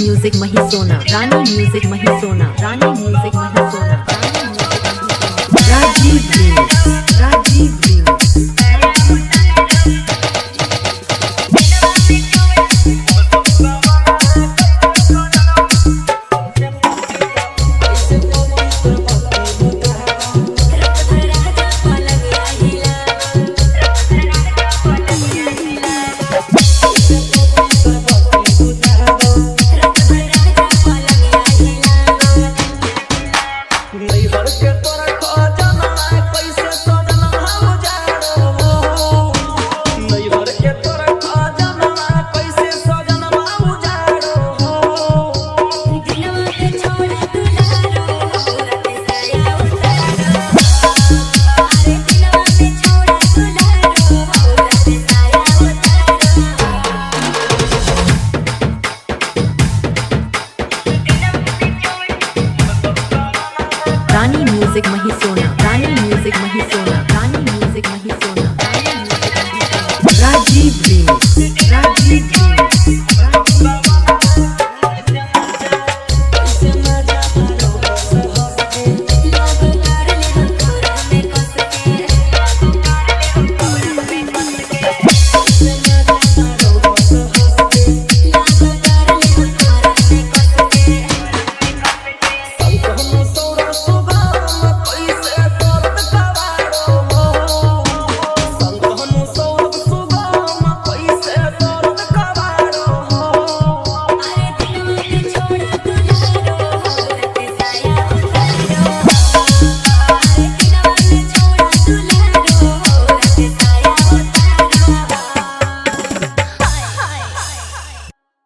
Music Mahisona, Rani Music Mahisona, Rani Music Mahisona, Rani Music Mahisona. Rajiv Remix, Rajiv Remix. नैहर के तोरा खजनवा कैसे सजनवा उजाड़ो हो। नैहर के तोरा खजनवा कैसे सजनवा उजाड़ो हो। दिलवा के छोड़ा दुलारो रात साया उतारो। अरे दिलवा के छोड़ा दुलारो रात साया उतारो। Rani Music Mahisona,